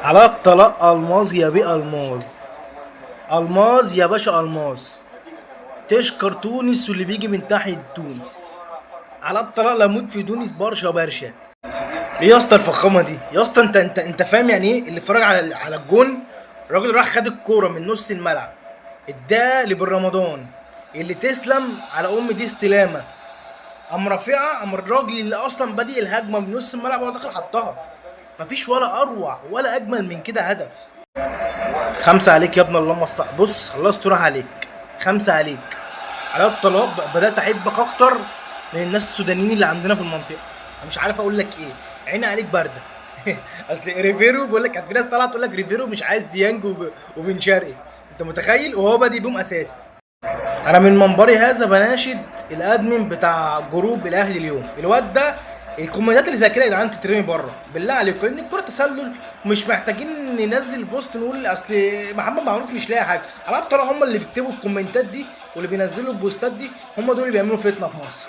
على الطلاق الماظ يا بيه، الماظ الماظ يا باشا الماظ. تشكر تونس واللي بيجي من تحت تونس. على الطلاق لموت في تونس برشا برشا. ايه يا اسطى الفخامة دي يا اسطى؟ انت فاهم يعني ايه اللي اتفرج على الجون؟ الراجل راح خد الكورة من نص الملعب، اداها لبن رمضان اللي تسلم على ام دي استلامه، قام رافعها، قام الراجل اللي اصلا بادئ الهجمة من نص الملعب هو داخل حطها. مفيش ولا اروع ولا اجمل من كده هدف. خمسة عليك يا ابن الله مصلحة. بص خلصت، راح عليك خمسة عليك. على الطلاق بدأت أحبك أكتر من الناس السودانيين اللي عندنا في المنطقة. أنا مش عارف أقول لك إيه، عيني عليك باردة. أصل ريفيرو بيقول لك في ناس طالعة تقول لك ريفيرو مش عايز ديانج وبن شرقي، أنت متخيل؟ وهو بادئ بيهم أساسي. انا من منبري هذا بناشد ال admin بتاع group الاهلي اليوم، الواد ده الكومنتات اللي زي كده يا جدعان تترمي بره بالله عليكم، لان الكورة تسلل، مش محتاجين ننزل post نقول اصل محمد معروف مش لاقي حاجة. على الطلاق هم اللي بيكتبوا الكومنتات دي واللي بينزلوا البوستات دي هم دول اللي بيعملوا فتنة في مصر.